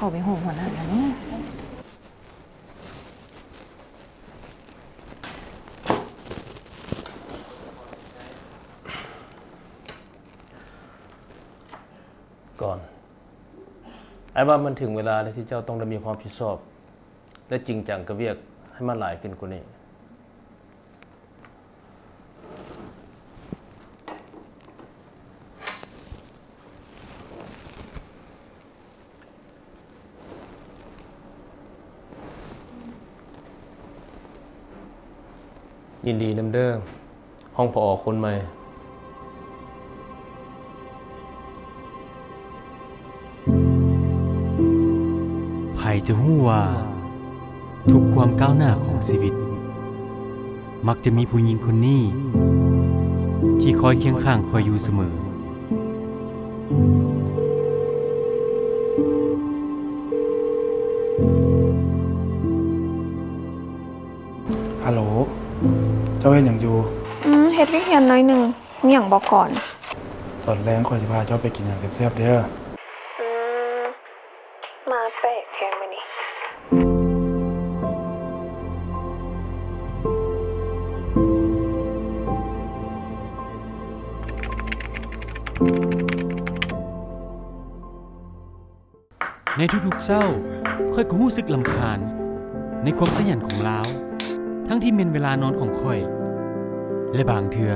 ເຂົ້າໄປຫ້ອງຫົວໜ້າແລ້ວເນາະ. ກ່ອນ ອ້າຍວ່າມັນເຖິງເວລາແລ້ວທີ່ເຈົ້າຕ້ອງໄດ້ມີຄວາມຮັບຜິດຊອບ ແລະ ຈິງຈັງກັບວຽກໃຫ້ມັນຫຼາຍຂຶ້ນກວ່ານີ້. ຍິນດີນຳເດີ້ ຮອງ ຜອ ຄົນໃໝ່. ໃຜຈະຮູ້ວ່າ ທຸກຄວາມກ້າວໜ້າຂອງຊີວິດ ມັກຈະມີຜູ້ຍິງຄົນນີ້ ທີ່ຄອຍຄຽງຂ້າງຂ້ອຍຢູ່ສະເໝີ. ຮັລໂຫຼ ເຈົ້າເຮັດຫຍັງຢູ່? ອືມ ເຮັດວຽກຮຽນໜ້ອຍໜຶ່ງ. ມີຫຍັງບໍ່ກ່ອນ? ຕອນແລງຂ້ອຍຊິພາເຈົ້າໄປກິນຫຍັງແຊບໆເດີ້. ອືມ ມາແປກແທ້ມື້ນີ້. ໃນທຸກໆເຊົ້າ, ຂ້ອຍກໍຮູ້ສຶກລຳຄານໃນຄວາມຂະຫຍັນຂອງລາວ, ທັງທີ່ແມ່ນເວລານອນຂອງຂ້ອຍ, ແລະ ບາງເທື່ອ,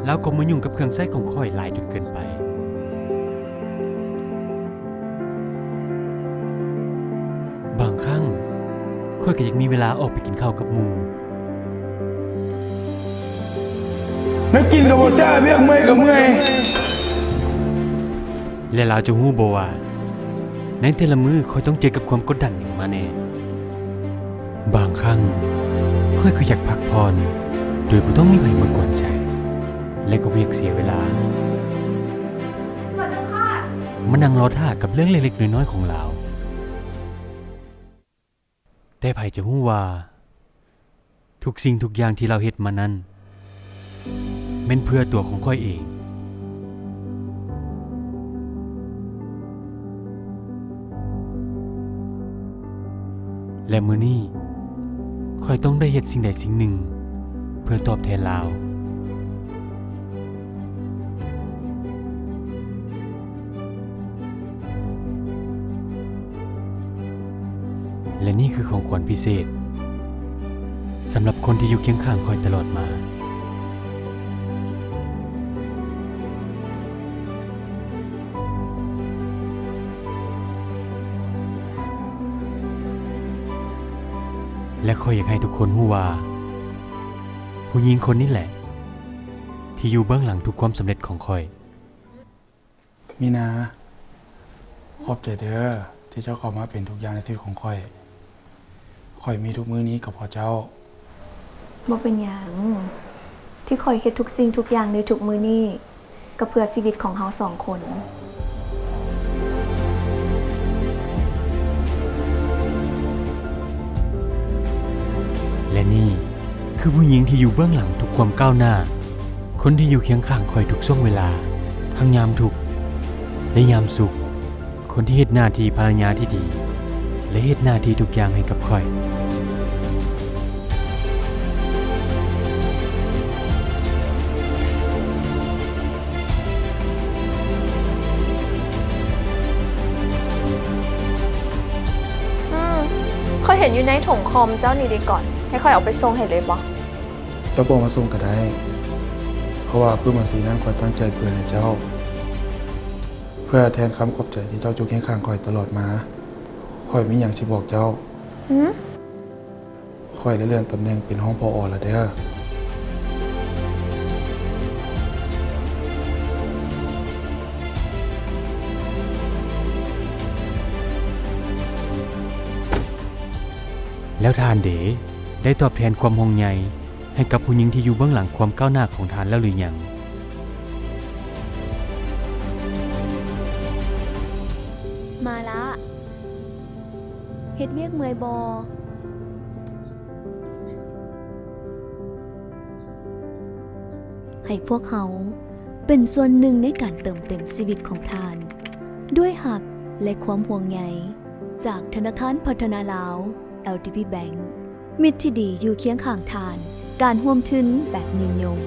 ລາວກໍມາຫຍຸ້ງກັບເຄື່ອງໃຊ້ຂອງຂ້ອຍຫຼາຍຈົນເກີນໄປ. ບາງຄັ້ງ, ຂ້ອຍກໍຢາກມີເວລາອອກໄປກິນເຂົ້າກັບໝູ່. ແນວກິນກໍບໍ່ຊ້າ, ວຽກເມື່ອຍກໍເມື່ອຍ. ແລະ ລາວຈະຮູ້ບໍ່ວ່າ ໃນແຕ່ລະມື້ຂ້ອຍຕ້ອງເຈີກັບຄວາມກົດດັນຫຍັງມາແດ່? ບາງຄັ້ງ ຂ້ອຍກໍຢາກພັກຜ່ອນ ໂດຍບໍ່ຕ້ອງມີໃຜມາກວນໃຈ ແລະ ກໍບໍ່ຢາກເສຍເວລາ ມານັ່ງລໍຖ້າກັບເລື່ອງເລັກໆນ້ອຍໆຂອງລາວ. ແຕ່ໃຜຈະຮູ້ວ່າ ທຸກສິ່ງທຸກຢ່າງທີ່ລາວເຮັດມານັ້ນ ແມ່ນເພື່ອຕົວຂອງຂ້ອຍເອງ. ແລະ ມື້ນີ້ ຂ້ອຍຕ້ອງໄດ້ເຮັດສິ່ງໃດສິ່ງໜຶ່ງເພື່ອຕອບແທນລາວ. ແລະ ນີ້ຄືຂອງຂວັນພິເສດ ສຳລັບຄົນທີ່ຢູ່ຄຽງຂ້າງຂ້ອຍຕະຫຼອດມາ. ແລະ ຂ້ອຍຢາກໃຫ້ທຸກຄົນຮູ້ວ່າ ຜູ້ຍິງຄົນນີ້ແຫຼະ ທີ່ຢູ່ເບື້ອງຫຼັງທຸກຄວາມສຳເລັດຂອງຂ້ອຍ. ມີນາ, ຂອບໃຈເດີ້ ທີ່ເຈົ້າເຂົ້າມາເປັນທຸກຢ່າງໃນຊີວິດຂອງຂ້ອຍ. ຂ້ອຍມີທຸກມື້ນີ້ກໍເພາະເຈົ້າ. ບໍ່ເປັນຫຍັງ. ທີ່ຂ້ອຍເຮັດທຸກສິ່ງທຸກຢ່າງໃນທຸກມື້ນີ້ ກໍເພື່ອຊີວິດຂອງເຮົາສອງຄົນ. ແລະ ນີ້ຄືຜູ້ຍິງທີ່ຢູ່ເບື້ອງຫຼັງທຸກຄວາມກ້າວໜ້າ, ຄົນທີ່ຢູ່ຄຽງຂ້າງຂ້ອຍທຸກຊ່ວງເວລາ, ທັງຍາມທຸກ ແລະ ຍາມສຸກ, ຄົນທີ່ເຮັດໜ້າທີ່ພັນລະຍາທີ່ດີ ແລະ ເຮັດໜ້າທີ່ທຸກຢ່າງໃຫ້ກັບຂ້ອຍ. ອືມ ຂ້ອຍເຫັນຢູ່ໃນຖົງຄອມເຈົ້ານີ້ເດ. ກ່ອນ ໃຫ້ຂ້ອຍເອົາໄປສົ່ງໃຫ້ເລີຍບໍ່? ເຈົ້າບໍ່ເອົາມາສົ່ງກໍໄດ້, ເພາະວ່າປຶ້ມບັນຊີນັ້ນຂ້ອຍຕັ້ງໃຈເພື່ອໃຫ້ເຈົ້າ, ເພື່ອແທນຄຳຂອບໃຈທີ່ເຈົ້າຢູ່ຄຽງຂ້າງຂ້ອຍຕະຫຼອດມາ. ຂ້ອຍມີຫຍັງຊິບອກເຈົ້າ. ຫື? ຂ້ອຍໄດ້ເລື່ອນຕຳແໜ່ງເປັນຮອງ ຜອ ແລ້ວເດີ້. ແລ້ວທ່ານເດ ໄດ້ຕອບແທນຄວາມຫ່ວງໃຍໃຫ້ກັບຜູ້ຍິງທີ່ຢູ່ເບື້ອງຫຼັງຄວາມກ້າວໜ້າຂອງທ່ານແລ້ວຫຼືຍັງ? ມາລະ. ເຮັດວຽກເມື່ອຍບໍ່? ໃຫ້ພວກເຮົາເປັນສ່ວນໜຶ່ງໃນການເຕີມເຕັມຊີວິດຂອງທ່ານ ດ້ວຍຮັກ ແລະຄວາມຫ່ວງໃຍ ຈາກທະນາຄານພັດທະນາລາວ ແອລ ທີ ບີ Bank ມິດທີ່ດີຢູ່ຄຽງຂ້າງທ່ານ, ການຮ່ວມທຶນແບບຍືນຍົງ.